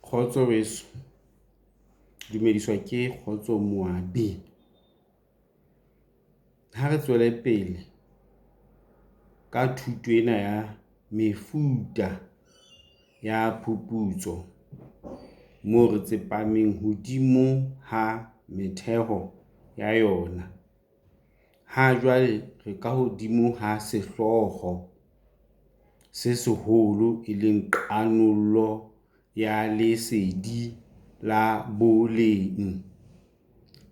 Kgotso weso, dumediswa ke Kgotso Moabi. Ha re tswele pele ka thuto ena ya mefuta ya phuputso moo re tsepameng hodimo ha metheho ya yona. Ha jwale re ka hodimo ha sehlooho se seholo, e leng qanollo ya lesedi la boleng.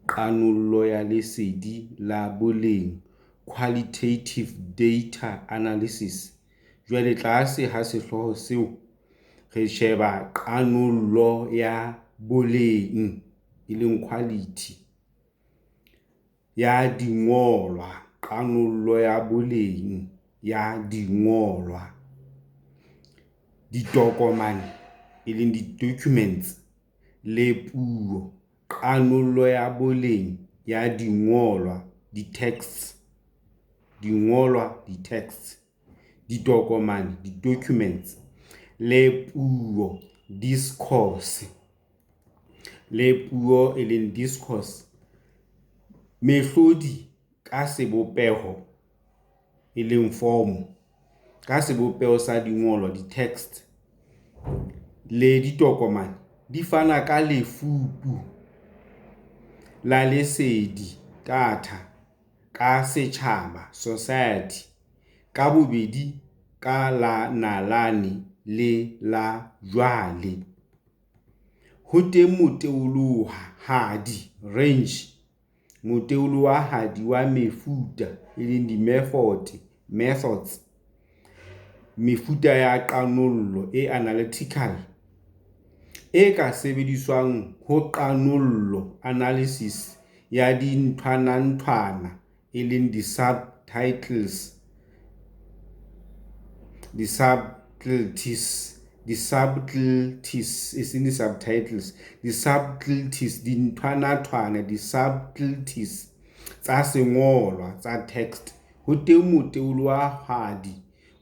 Qanollo ya lesedi la boleng, qualitative data analysis. Jwale tlase ha sehlooho seo, re sheba qanollo ya boleng, e leng quality ya dingolwa. Qanollo ya boleng ya dingolwa. Ditokomane, e leng di-documents le puo. Qanollo ya boleng ya dingolwa, di-texts, dingolwa, di-texts. Ditokomane, di-documents le puo, discourse. Le puo e leng discourse. Mehlodi ka sebopeho, e leng form, ka sebopeho sa dingolwa, di-text le ditokomane di fana ka lefupu la lesedi, data, ka setjhaba, society, ka bobedi ka la nalane le la jwale. Ho teng motolohadi range, motolohadi wa mefuta, e leng di-methods, mefuta ya qanollo e analytical, e ka sebediswang ho qanollo analysis, ya dinthwananthwana, e leng di-subtleties, dinthwanathwana di-subtleties tsa sengolwa tsa text. Ho teng motolohadi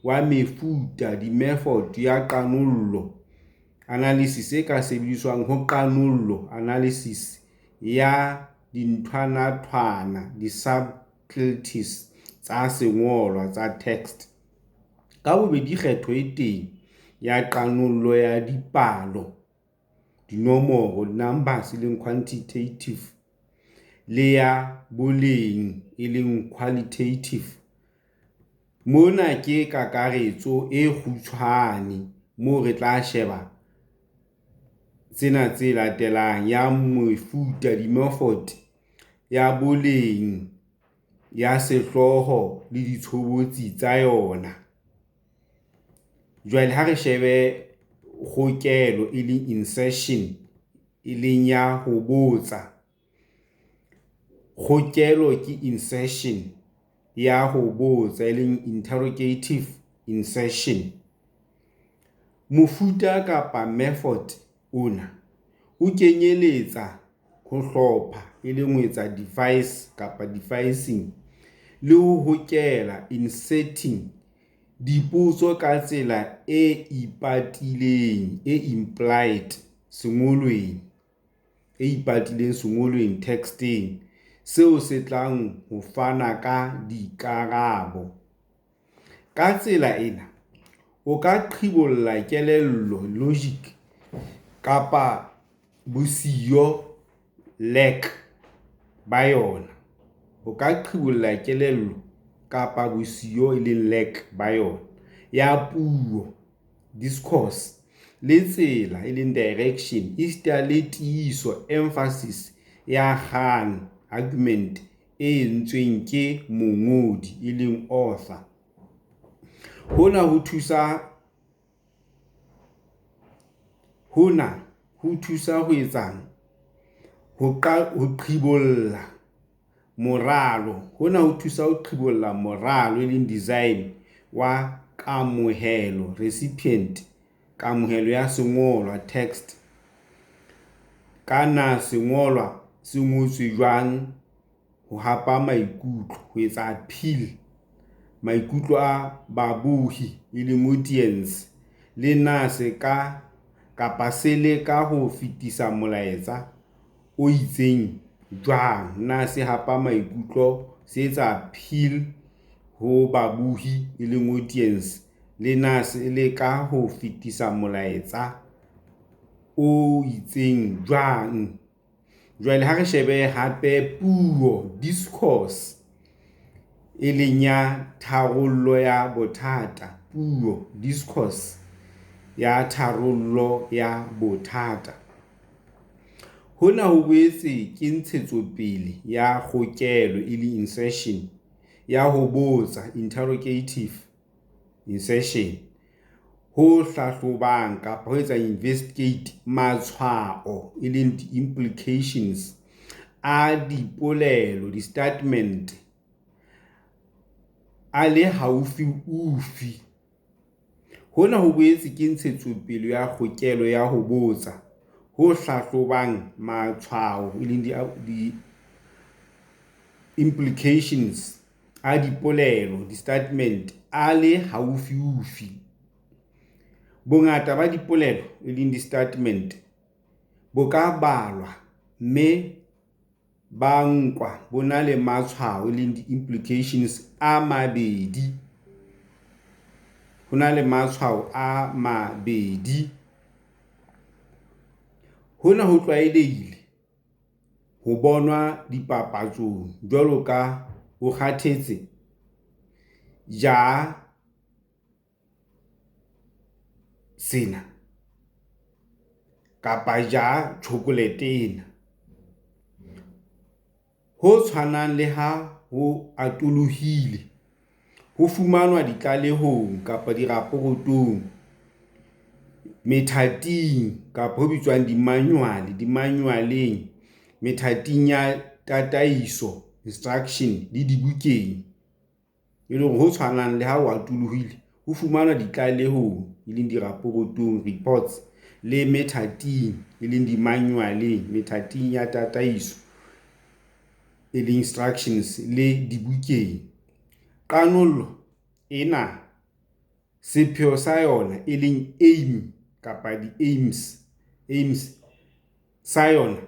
wa mefuta di-method ya qanollo analysis, e ka sebediswang ho qanollo analysis, ya dinthwanathwana di-subtleties tsa sengolwa tsa text. Ka bobedi kgetho e teng ya qanollo ya dipalo, dinomoro, numbers, e leng quantitative, le ya boleng, e leng qualitative. Mona ke kakaretso e kgutshwane moo re tla sheba tsena tse latelang. Ya mefuta, di-method, ya boleng ya sehlooho le ditshobotsi tsa yona. Jwale ha re shebe kgokelo, e leng insertion, e leng ya ho botsa. Kgokelo ke insertion ya ho botsa, e leng interrogative insertion. Mofuta kapa method ona o kenyeletsa ho hlopha, e leng ho etsa device kapa devising, le ho hokela, inserting, dipotso ka tsela e ipatileng, e implied, sengolweng, e ipatileng sengolweng, text-eng, seo se tlang ho fana ka dikarabo. Ka tsela ena, o ka qhibolla kelello, logic, kapa bosiyo, lack, ba yona. O ka qhibolla kelello kapa bosiyo, e leng lack, ba yona. Ya puo, discourse, le tsela, e leng direction, esita le tiiso, emphasis, ya kgang, argument, e entsweng ke mongodi, e leng author. Hona ho thusa ho etsang? Ho qhibolla moralo. Hona ho thusa ho qhibolla moralo, e leng design, wa kamohelo, recipient, kamohelo ya sengolwa, text. Ka na sengolwa se ngotswe jwang ho hapa maikutlo, ho etsa appeal, maikutlo a babohi, e leng audience, le na se ka kapa se leka ho fetisa molaetsa o itseng jwang, na se hapa maikutlo, se etsa appeal ho babohi e leng audience, le na se leka ho fetisa molaetsa o itseng jwang. Jwale ha re shebe hape puo, discourse, e leng ya tharollo ya bothata, puo, discourse, ya tharollo ya bothata. Hona ho boetse ke ntshetsopele ya kgokelo, e leng insertion, ya ho botsa, interrogative insertion, ho hlahlobang kapa ho etsa investigate matshwao, e leng di-implications, a dipolelo, distatemente, a le haufiufi. Hona ho boetse ke ntshetsopele ya kgokelo ya ho botsa ho hlahlobang matshwao, e leng di-implications, a dipolelo, distatemente, a le haufiufi. Bongata ba dipolelo, e leng distatemente, bo ka balwa, mme ba nkwa bo na le matshwao, e leng di-implications, a mabedi. Ho na le matshwao a mabedi. Hona ho tlwaelehile ho bonwa dipapatsong jwalo ka 'O kgathetse? Ja sena' kapa 'Ja tjhokolete ena'. Ho tshwanang le ha ho atolohile, ho fumanwa ditlalehong kapa diraporotong, methating kapa ho bitswang di-manual, di-manual-eng, methating ya tataiso, instruction, le dibukeng. E leng hore ho tshwanang le ha ho atolohile ho fumanwa ditlalehong, e leng diraporotong, reports, le methating, e leng di-manual-eng, methating ya tataiso, e leng instructions, le dibukeng. Qanollo ena sepheo sa yona, e leng aim kapa di-aims, aims sa yona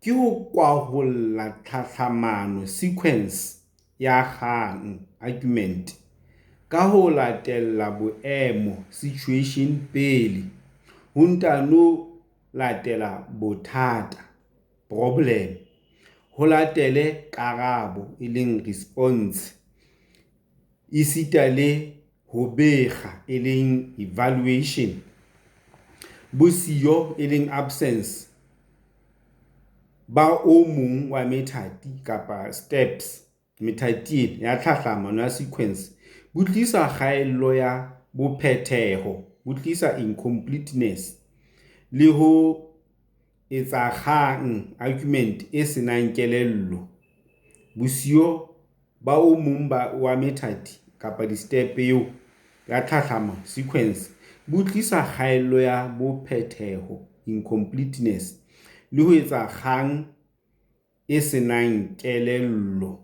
ke ho kwaholla tlhahlamano, sequence, ya kgang, argument, ka ho latela boemo, situation, pele, ho ntano latela bothata, problem, ho latele karabo, e leng response, esita le ho bekga, e leng evaluation. Bosiyo, e leng absence, ba o mong wa methati kapa steps methati ena ya tlhahlamano ya sequence bo tlisa kgaello ya bophetheho, bo tlisa incompleteness, le ho etsa kgang, argument, e se nang kelello. Bosiyo ba o mong wa methati kapa di-step eo ya tlhahlamano, sequence, bo tlisa kgaello ya bophetheho, incompleteness, le ho etsa kgang e se nang kelello,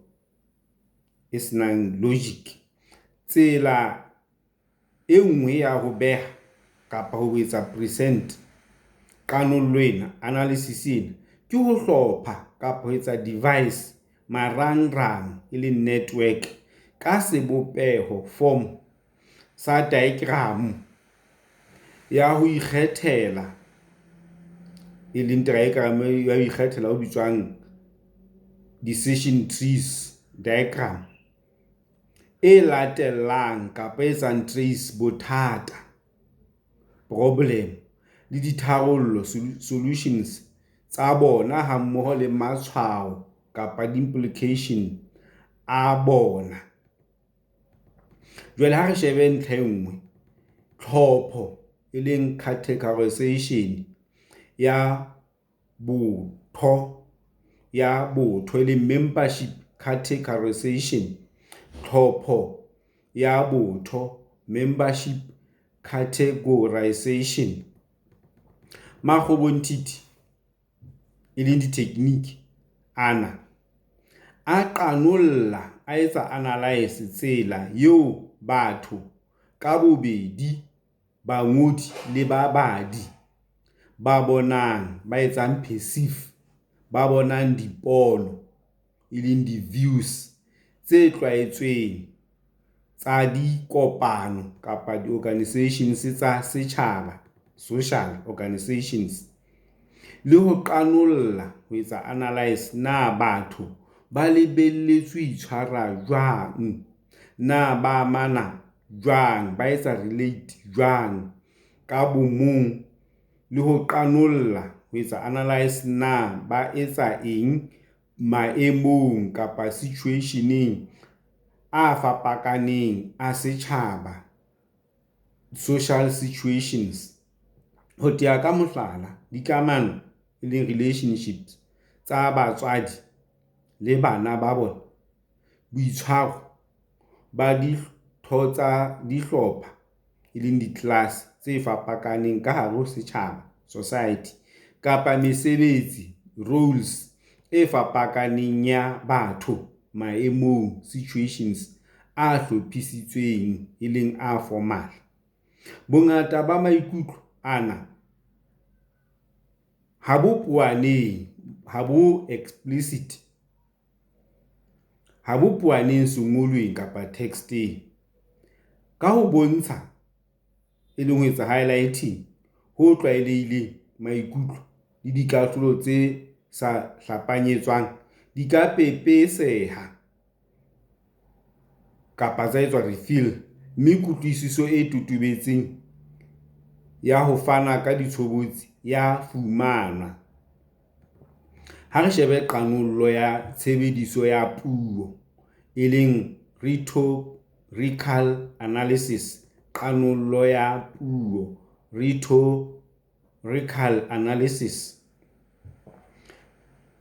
e se nang logic. Tsela e nngwe ya ho beha kapa ho etsa present qanollo ena, analysis ena, ke ho hlopha kapa ho etsa devise marangrang, e leng network, ka sebopeho, form, sa taekramo ya ho ikgethela, e leng diagram ya ho ikgethela ho bitswang decision trees diagram, e latellang kapa e etsang trace bothata, problem, le ditharollo, solutions, tsa bona hammoho le matshwao kapa di-implication a bona. Jwale ha re shebe ntlha e nngwe, tlhopho, e leng categorisation, ya botho, e leng membership categorisation, tlhopho ya botho, membership categorisation. Makgobonthithi, e leng di-technique ana, a qanolla, a etsa analyse, tsela eo batho ka bobedi, bangodi le babadi. Ba bonang, ba etsang perceive, ba bonang dipono, e leng di-views tse tlwaetsweng tsa dikopano kapa di-organisations tsa setjhaba, social organisations. Le ho qanolla, ho etsa analyse, na batho ba lebelletswe ho itshwara jwang, na ba amana jwang, ba etsa relate jwang ka bo mong le ho qanolla, ho etsa analyse, na ba etsa eng maemong kapa situation-eng a fapakaneng a setjhaba, social situations. Ho tea ka mohlala, dikamano e leng relationships tsa batswadi le bana ba bona, boitshwaro ba ditho tsa dihlopha, e leng di-class tse fapakaneng ka hare ho setjhaba, society kapa mesebetsi, roles e fapakaneng ya batho maemong, situations a hlophisitsweng, e leng a formal. Bongata ba maikutlo ana ha bo powaneng, ha bo explicit, ha bo powaneng sengolweng kapa text-eng. Ka ho bontsha, e leng ho etsa highlighting ho tlwaelehileng, maikutlo le dikahlolo tse sa hlapanyetswang di ka pepeseha kapa tsa etswa reveal, mme kutlwisiso e totobetseng ya ho fana ka ditshobotsi ya fumanwa. Ha re shebe qanollo ya tshebediso ya puo, e leng rhetorical analysis, qanollo ya puo, rhetorical analysis.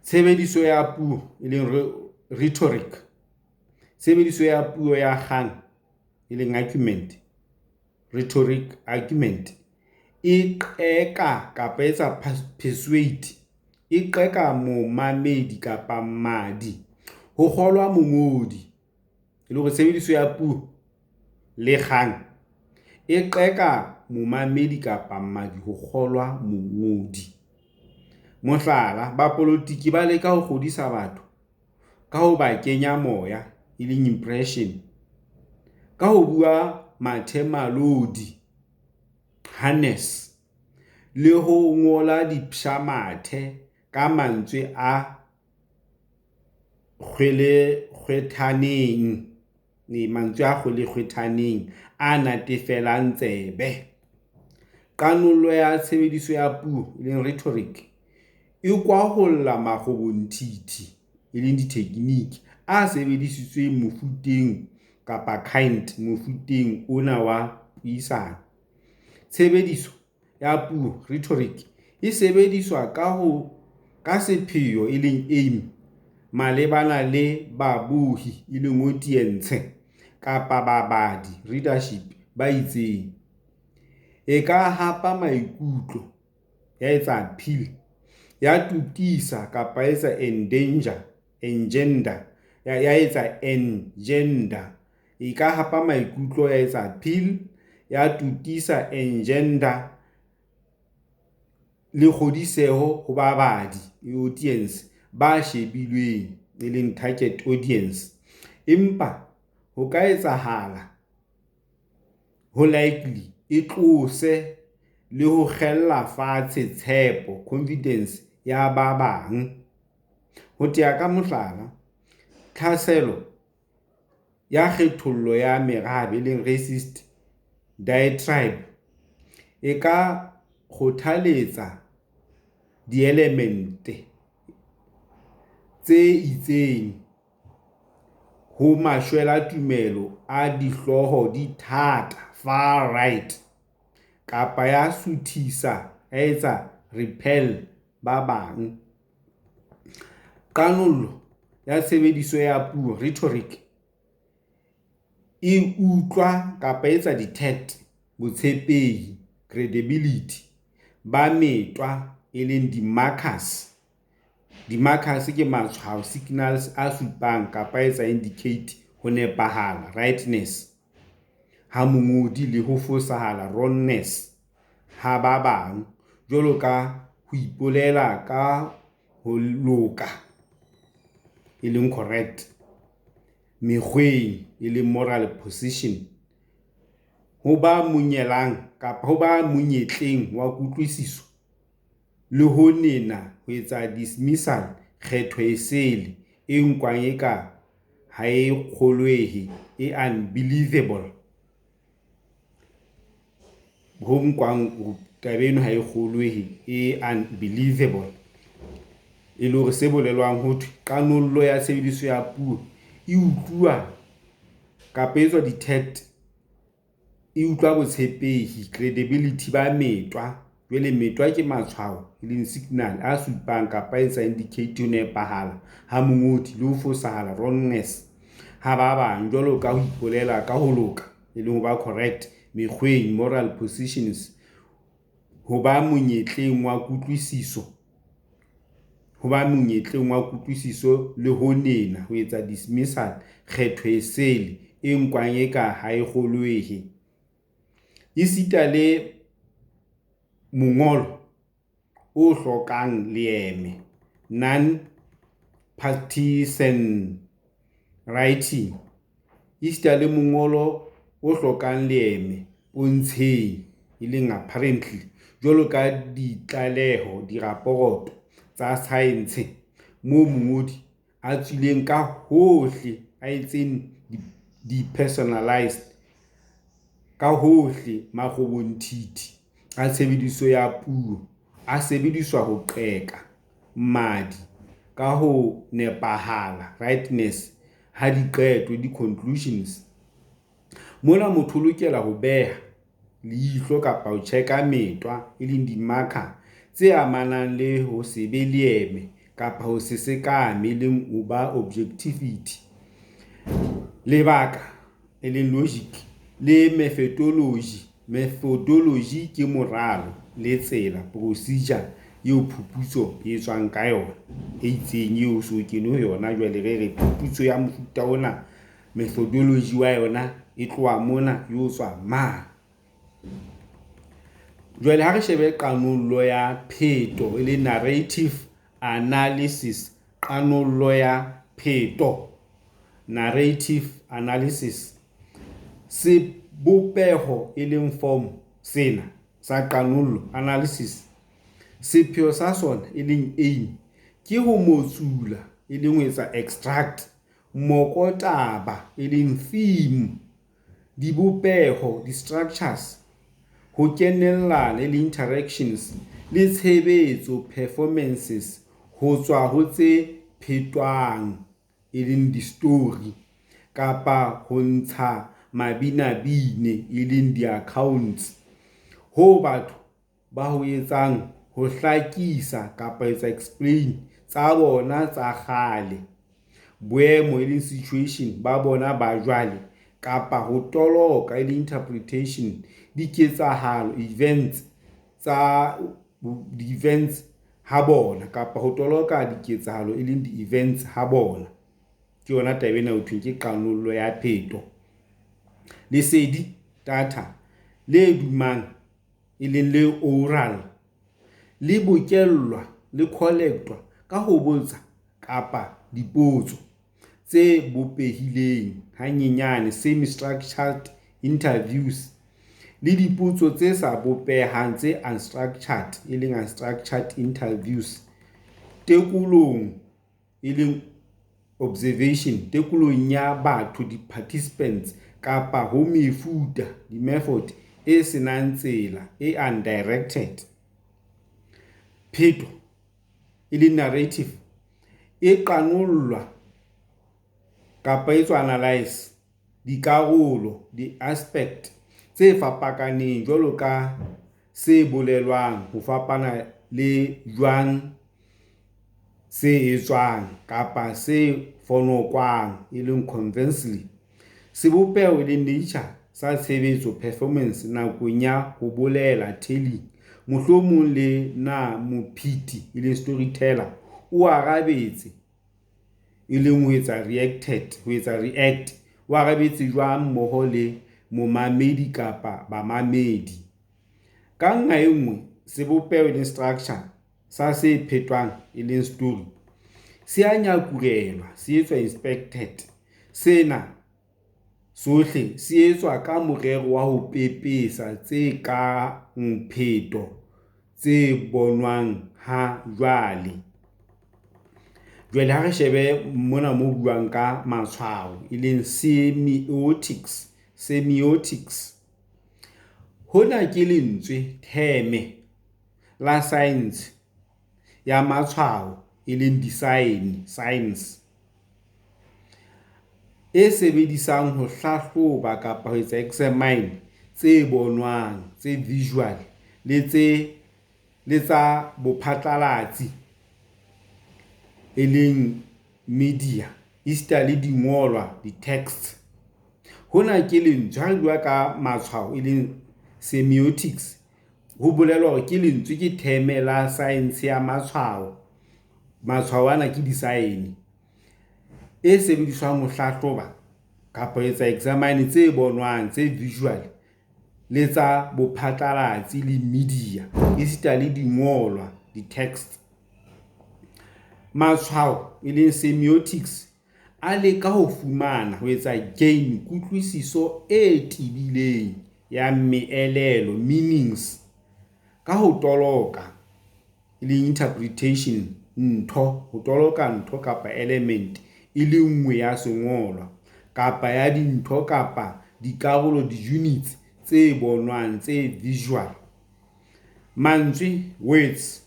Tshebediso ya puo, e leng rhetoric. Tshebediso ya puo ya kgang, e leng argument, rhetoric argument, e qeka kapa etsa persuade, e qeka momamedi kapa mmadi ho kgolwa mongodi. E le hore tshebediso ya puo le kgang e qeka momamedi kapa mmadi ho kgolwa mongodi. Mohlala, bapolotiki ba leka ho kgodisa batho ka ho ba kenya moya, e leng impression, ka ho bua mathemalodi, harness, le ho ngola dipshamathe ka mantswe a kgwelekgwethaneng, mantswe a kgwelekgwethaneng, a natefelang tsebe. Qanollo ya tshebediso ya puo, e leng rhetoric, e kwaholla makgobonthithi, e leng di-technique, a sebedisitsweng mofuteng kapa kind, mofuteng ona wa puisano. Tshebediso ya puo, rhetoric, e sebediswa ka sepheo, e leng aim, malebana le babohi, e leng audience, kapa babadi, readership, ba itseng. E ka hapa maikutlo, ya etsa appeal, ya totisa kapa ya etsa engender, ya etsa engender. E ka hapa maikutlo, ya etsa appeal, ya totisa, engender le kgodiseho ho babadi, audience, ba shebilweng, e leng target audience. Empa ho ka etsahala, ho likely e tlose le ho kgella fatshe tshepo, confidence, ya ba bang. Ho tea ka mohlala, tlhaselo ya kgethollo ya merabe, e leng racist diatribe, e ka kgothaletsa dielemente tse itseng ho mashwelatumelo a dihlooho di thata, far right, kapa ya suthisa, ya etsa repel, ba bang. Qanollo ya tshebediso ya puo, rhetoric, e utlwa kapa e etsa detect botshepehi, credibility, ba metwa, e leng di-markers. Di-markers ke matshwao, signals, a supang kapa a etsa indicate ho nepahala, rightness, ha mongodi le ho fosahala, wrongness, ha ba bang. jwalo ka ho ipolela ka ho loka, e leng correct, mekgweng, e leng moral position, ho ba monyetleng wa kutlwisiso, le ho nena, ho etsa dismissal, kgetho esele, e nkwang eka ha e kgolwehe, e unbelievable. Ho nkwang taba eno ha e kgolwehe, e unbelievable. E le hore se bolelwang ho thwe qanollo ya tshebediso ya puo e utluwa kapa e etswa detect, e utlwa botshepehi, credibility ba metwa. Jwale metwa ke matshwao, e leng signal a supang kapa a etsa indicate ho nepahala ha mongodi le ho fosahala, wrongness, ha ba bang jwalo ka ho ipolela ka ho loka, e leng ho ba correct, mekgweng, moral positions, ho ba monyetleng wa kutlwisiso, ho ba monyetleng wa kutlwisiso le ho nena, ho etsa dismissal, kgetho esele, e nkwang eka ha e kgolwehe. Esita le mongolo o hlokang leeme, non-partisan writing, esita le mongolo o hlokang leeme pontsheng, e leng apparently, jwalo ka ditlaleho, diraporoto, tsa saense moo mongodi a tswileng ka hohle, a entseng depersonalised, ka hohle makgobonthithi a tshebediso ya puo a sebediswa ho qeka mmadi ka ho nepahala, rightness, ha diqeto, conclusions. Mona motho o lokela ho beha leihlo kapa ho tjheka metwa, e leng di-marker, tse amanang le ho se be leeme kapa ho se sekame, e leng ho ba objectivity, lebaka, e leng logic, le methodoloji. Methodology ke moralo le tsela, procedure, eo phuputso e etswang ka yona, e itseng eo o so kene ho yona. Jwale re re phuputso ya mofuta ona, methodology wa yona e tloha mona e yo tswa mane. Jwale ha re shebe qanollo ya pheto, e leng narrative analysis, qanollo ya pheto, narrative analysis. Sebopeho, e leng form, sena sa qanollo, analysis, sepheo sa sona, e leng aim, ke ho motsula, e leng ho etsa extract, mokotaba, e leng theme, dibopeho, di-structures, ho kenellana, e leng interactions, le tshebetso, performances, ho tswa ho tse phetwang, e leng distory, kapa ho ntsha mabinabine, e leng di-accounts, hoo batho ba ho etsang ho hlakisa kapa ho etsa explain tsa bona tsa kgale, boemo, e leng situation, ba bona ba jwale kapa ho toloka, e leng interpretation, diketsahalo, events, tsa di-events ha bona kapa ho toloka diketsahalo, e leng di-events ha bona. Ke yona taba ena ho thweng ke qanollo ya pheto. Lesedi, data, le dumang, e leng le oral, le bokellwa, le collect-wa ka ho botsa kapa dipotso tse bopehileng hanyenyane, semi-structured interviews, le dipotso tse sa bopehang, tse unstructured, e leng unstructured interviews, tekolong, e leng observation, tekolong ya batho, di-participants, kapa ho mefuta, di-method, e se nang tsela, e undirected. Pheto, e leng narrative, e qanollwa kapa e etswa analyse dikarolo, di-aspect, tse fapakaneng jwalo ka se bolelwang ho fapana le jwang se etswang kapa se fonokwang, e leng conversely. Sebopeho, e leng nature, sa tshebetso, performance, nakong ya ho bolela, telling, mohlomong le na mopheti, e leng storyteller, o arabetse, e leng ho etsa reacted, ho etsa react, o arabetse jwang mmoho le momamedi kapa bamamedi. Ka nqa e nngwe, Sebopeho e leng structure sa se phetwang e leng story se a nyakurelwa, se etswa inspected. Sena sohle se etswa ka morero wa ho pepesa tse kang pheto tse bonwang ha jwale. Jwale ha re shebe mona mo buang ka matshwao e leng semiotics, semiotics. Hona ke lentswe theme la science ya matshwao e leng di-sign, signs. E sebedisang ho hlahloba kapa ho etsa examine tse bonwang tse visual le tse le tsa bophatlalatsi e leng media esita le dingolwa, di-texts. Hona ke lentswe ha re bua ka matshwao e leng semiotics, ho bolela hore ke lentswe ke theme la science ya matshwao. Matshwao ana ke di-sign e sebediswang ho hlahloba kapa ho etsa examine tse bonwang tse visual le tsa bophatlalatsi le media esita le dingolwa, di-text. Matshwao e leng semiotics a leka ho fumana ho etsa gain kutlwisiso e tebileng ya meelelo, meanings ka ho toloka e leng interpretation ntho ho toloka ntho kapa element e le nngwe ya sengolwa kapa ya dintho kapa dikarolo, di-units tse bonwang tse visual. Mantswe, words,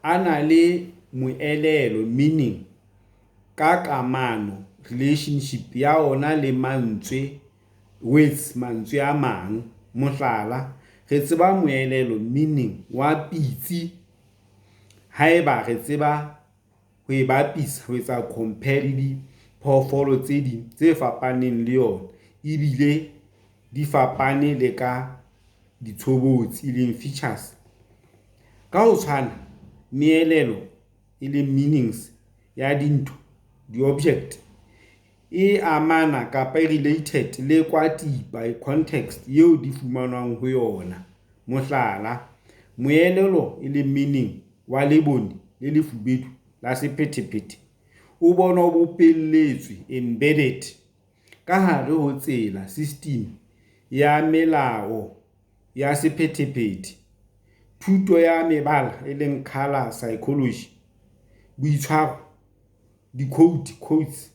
a na le moelelo, meaning, ka kamano, relationship, ya ona le mantswe, words, mantswe a mang. Mohlala, re tseba moelelo, meaning, wa pitsi haeba re tseba ho e bapisa, ho etsa compare le diphoofolo tse ding tse fapaneng le yona ebile di fapane le ka ditshobotsi e leng features. Ka ho tshwana, meelelo e leng meanings ya dintho, di-object, e amana kapa e related le kwatipa, context, eo di fumanwang ho yona. Mohlala, moelelo e leng meaning wa lebone le lefubedu la sephethephethe o bonwa o bopelletswe, embedded, ka hare ho tsela, system, ya melao ya sephethephethe, thuto ya mebala e leng colour psychology, boitshwaro, dikhoutu, codes,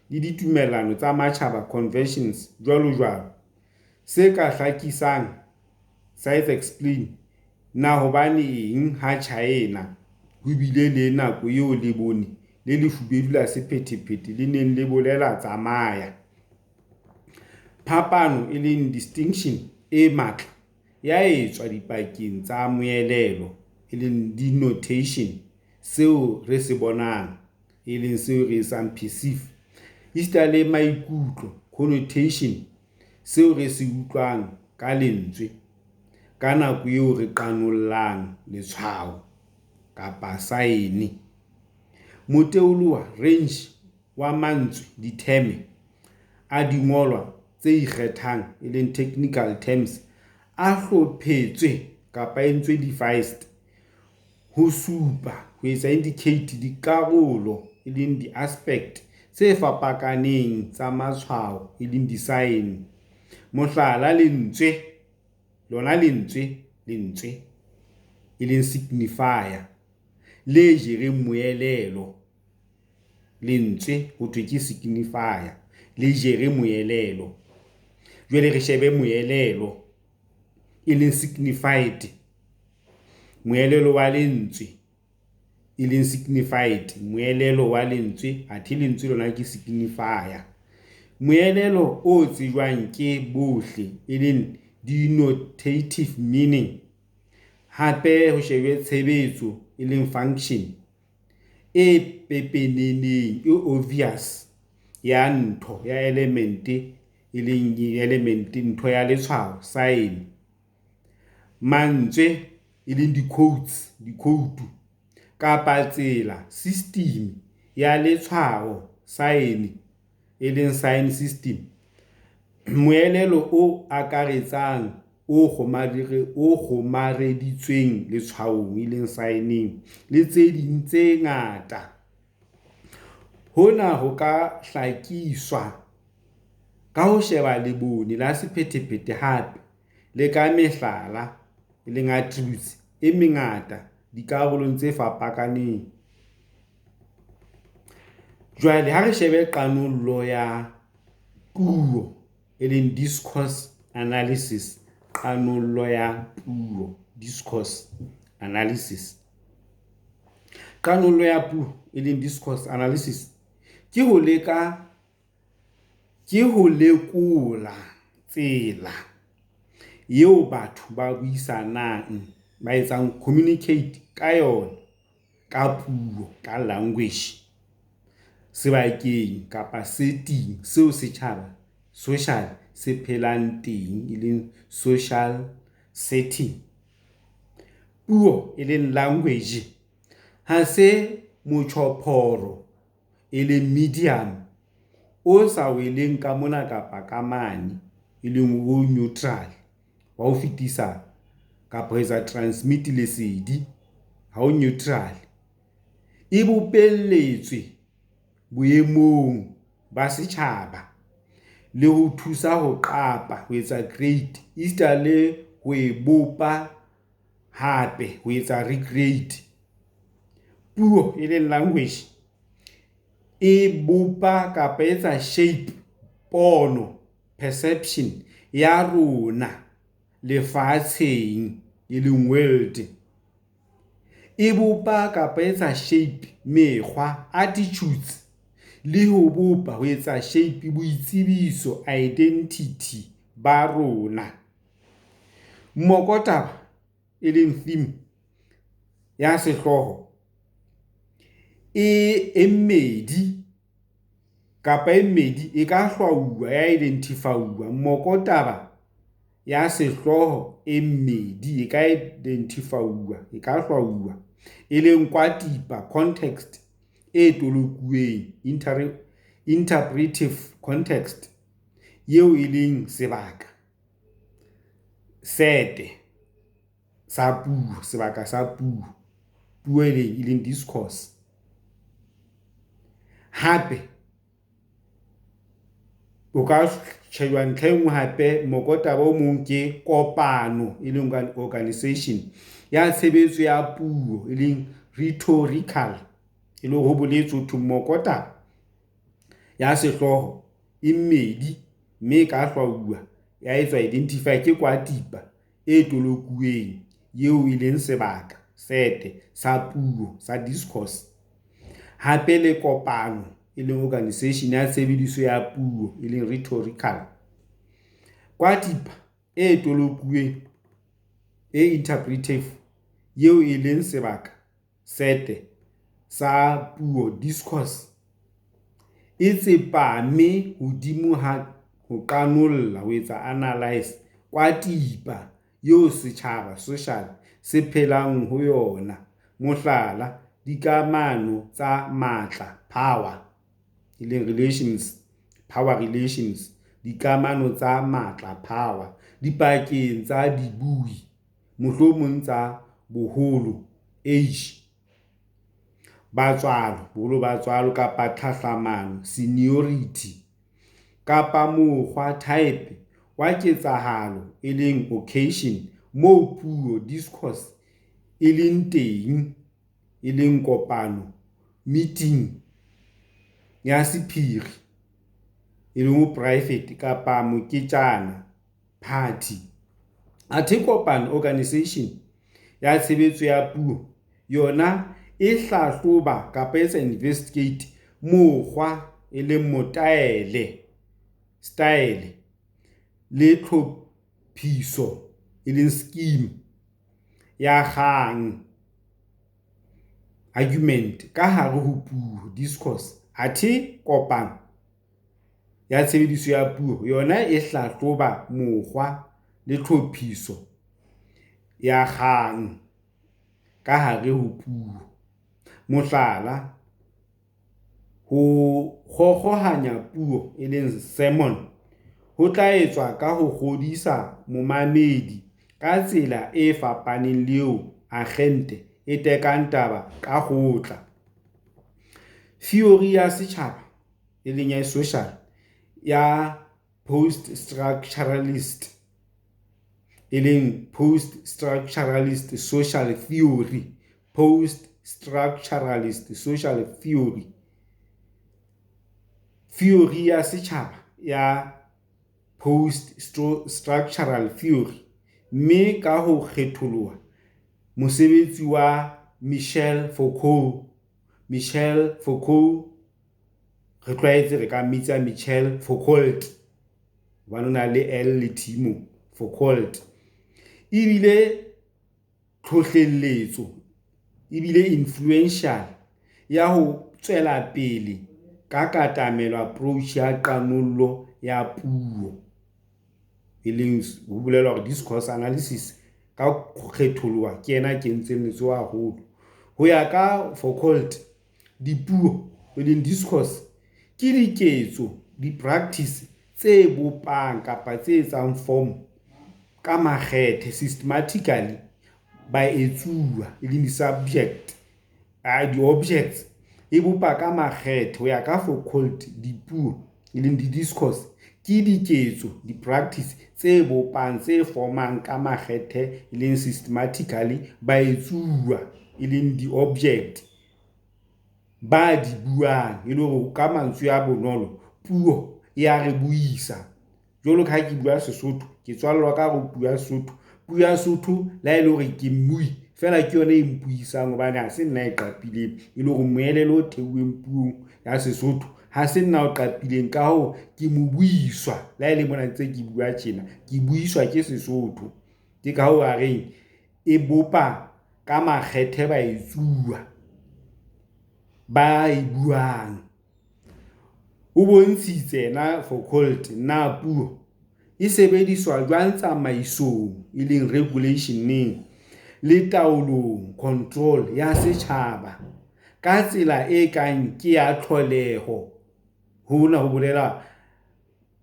le ditumellano tsa matjhaba, conventions, jwalojwalo. Se ka hlakisang, science explain, na hobaneng ha Tjhaena ho bile le nako eo lebone le lefubedu la sephethephethe le neng le bolela tsamaya. Phapano e leng distinction e matla e a etswa dipakeng tsa moelelo e leng denotation, seo re se bonang, e leng seo re etsang perceive, esita le maikutlo connotation, seo re se utlwang ka lentswe ka nako eo re qanollang letshwao kapa saene. Moteoloha, range, wa mantswe, diteme, a dingolwa tse ikgethang e leng technical terms, a hlophetswe kapa a entswe devised ho supa, ho etsa indicate, dikarolo e leng di-aspect tse fapakaneng tsa matshwao e leng di-sign. Mohlala, lentswe lona lentswe lentswe e leng signifier le jereng moelelo. Lentswe ho thwe ke signifier le jere moelelo. Jwale re shebe moelelo e leng signified, moelelo wa lentswe e leng signified, moelelo wa lentswe athe lentswe lona ke signifier. Moelelo o tsejwang ke bohle e leng denotative meaning. Hape ho shebue tshebetso e leng function e pepeneneng e obvious ya ntho ya element e leng element ntho ya letshwao sign. Mantswe e leng di-codes dikhoutu kapa tsela, system, ya letshwao sign e leng sign system. Moelelo o akaretsang o kgomareditsweng letshwaong e leng sign-eng le tse ding tse ngata. Hona ho ka hlakiswa ka ho sheba lebone la sephethephethe hape le ka mehlala, e leng attributes, e mengata dikarolong tse fapakaneng. Jwale ha re shebe qanollo ya puo, e leng discourse analysis. Qanollo ya puo, discourse analysis. Qanollo ya puo, e leng discourse analysis, ke ho leka ke ho lekola tsela eo batho ba buisanang, ba etsang communicate ka yona ka puo, ka language sebakeng kapa setting seo setjhaba social se phelang teng, e leng social setting. Puo e leng language ha se motjhophoro e leng medium o sa weleng ka mona kapa ka mane, e leng o neutral wa ho fetisa kapa ho etsa transmit lesedi ha o neutral. E bopelletswe boemong ba setjhaba le ho thusa ho qapa, ho etsa create esita le ho e bopa hape ho etsa recreate. Puo e leng language e bopa kapa e etsa shape pono, perception ya rona lefatsheng e leng world. E bopa kapa e etsa shape mekgwa, attitudes le ho bopa ho etsa shape boitsebiso, identity ba rona. Mokotaba e leng theme ya sehlooho e mmedi kapa e mmedi e ka hlwauwa ya identify-uwa. Mokotaba ya sehlooho e mmedi e ka identify-uwa e ka hlwauwa, e leng kwatipa context e tolokuweng interpretive context eo e leng sebaka sete sa puo, sebaka sa puo. Puo e leng discourse. Hape o ka sheba ntlha e nngwe hape mokotaba o mong ke kopano e leng organization ya tshebetso ya puo e leng rhetorical e leng ho boletswe ho thwe mokotaba ya sehlooho e mmedi mme e ka hlwauwa ya etswa identify ke kwatipa e tolokuweng eo e leng sebaka sete sa puo sa discourse. Hape le kopano e leng organization ya tshebediso ya puo e leng rhetorical. Kwatipa e tolokuweng e interpretive eo e leng sebaka sete sa puo, discourse, e tsepame hodimo ha ho qanolla, ho etsa analyse kwatipa eo setjhaba, social, se phelang ho yona. Mohlala, dikamano tsa matla, power, e leng relations, power relations, dikamano tsa matla, power, dipakeng tsa dibui, mohlomong tsa boholo, age, ba tswalo, boholo ba tswalo kapa tlhahlamano, seniority, kapa mokgwa, type, wa ketsahalo e leng occasion moo puo, discourse, e leng teng, e leng kopano, meeting, ya sephiri e leng ho private kapa moketjana, party. Athe kopano, organization, ya tshebetso ya puo yona e hlahloba kapa e etsa investigate mokgwa e leng motaele, style, le tlhophiso e leng scheme ya kgang, argument, ka hare ho puo, discourse. Athe kopano ya tshebediso ya puo yona e hlahloba mokgwa le tlhophiso ya kgang ka hare ho puo. Mohlala, ho kgokgohanya puo e leng sermon. ho tla etswa ka ho kgodisa momamedi ka tsela e fapaneng le eo akgente e tekang taba ka kgotla. Theory ya setjhaba, e leng ya social ya post-structuralist, e leng post-structuralist social theory, post-structuralist social theory. Theory ya setjhaba ya post-structural theory, mme ka ho kgetholoha mosebetsi wa Michel Foucault. Michel Foucault re tlwaetse re ka mmitsa Michel Foucault hobane o na le L le T moo, Foucault. Ebile tlhohlelletso ebile influential ya ho tswela pele ka katamelo approach ya qanollo ya puo, e leng ho bolela hore discourse analysis ka kgetholoha ke yena a kentseng letsoho haholo. Ho ya ka Foucault, dipuo e leng discourse ke diketso, di-practice tse bopang kapa tse etsang form ka makgethe systematically baetsuwa e leng di-subject, di-objects e bopa ka makgethe. Ho ya ka Foucault, dipuo e leng di-discourse ke diketso, di-practice tse bopang, tse formang ka makgethe e leng systematically baetsuwa e leng di-object ba di buang. E le hore ka mantswe a bonolo, puo ya re buisa. Jwalo ka ha ke bua Sesotho, ke tswallwa ka hare ho puo ya Sesotho. Puo ya Sesotho le ha ele hore ke mmui feela ke yona e mpuisang hobane ha se nna e qapileng. E le hore moelelo o theuweng puong ya Sesotho ha se nna o qapileng. Ka hoo, ke mo buiswa le ha ele mona ntse ke bua tjena, ke buiswa ke Sesotho. Ke ka hoo a reng e bopa ka makgethe baetsuwa ba e buang. O bontshitse yena Foucault na puo e sebediswa jwang tsamaisong, e leng regulation-eng le taolong, control ya setjhaba ka tsela e kang ke ya tlholeho. Hona ho bolela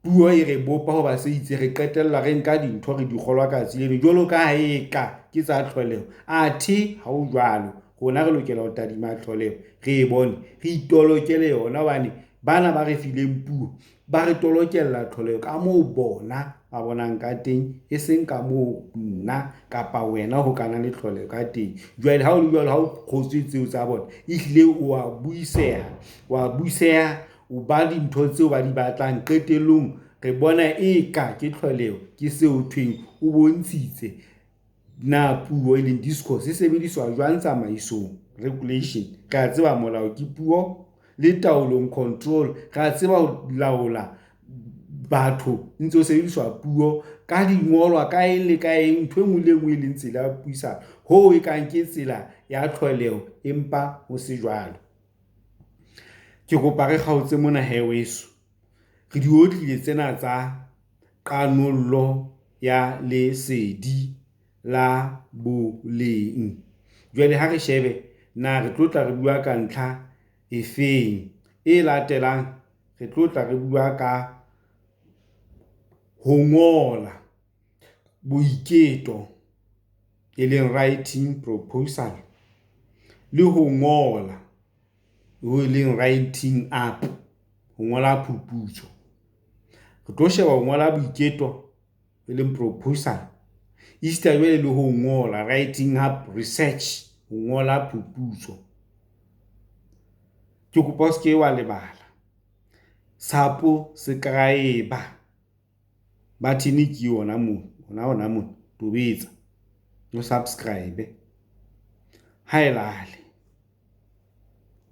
puo e re bopa hoba se itse re qetella re nka dintho re di kgolwa ka tsela jwalo ka ha eka ke tsa tlholeho, athe ha ho jwalo. Rona re lokela ho tadima tlholeho, re e bone, re itolokele yona hobane bana ba re fileng puo ba re tolokela tlholeho ka moo bona ba bonang ka teng, e seng ka moo nna kapa wena ho kana le tlholeho ka teng. Jwale ha ho le jwalo, ha o kgotswe tseo tsa bona, ehlile wa buiseha, wa buseha, o ba dintho tseo ba di batlang. Qetellong re bona eka ke tlholeho, ke seo ho thweng o bontshitse na puo e leng discourse e sebediswa jwang tsamaisong, regulation. Re a tseba molao ke puo le taolong, control. Re a tseba ho laola batho ntse ho sebediswa puo ka dingolwa ka eng le ka eng. Ntho e nngwe le e nngwe e leng tsela ya puisano hoo e kang ke tsela ya tlholeho, empa ho se jwalo. Ke kopa re kgaotse mona hee weso, re di otlile tsena tsa qanollo ya lesedi la boleng. Jwale ha re shebe na re tlo tla re bua ka ntlha efeng e latelang, re tlo tla re bua ka ho ngola boiketo, e leng writing proposal le ho ngola ho e leng writing up, ho ngola phuputso. Re tlo sheba ho ngola boiketo e leng proposal esita jwale le ho ngola writing up research, ho ngola phuputso. Ke kopa o seke wa lebala subscribe button ke yona moo, hona hona mona. Tobetsa o subscribe. Ha e lale.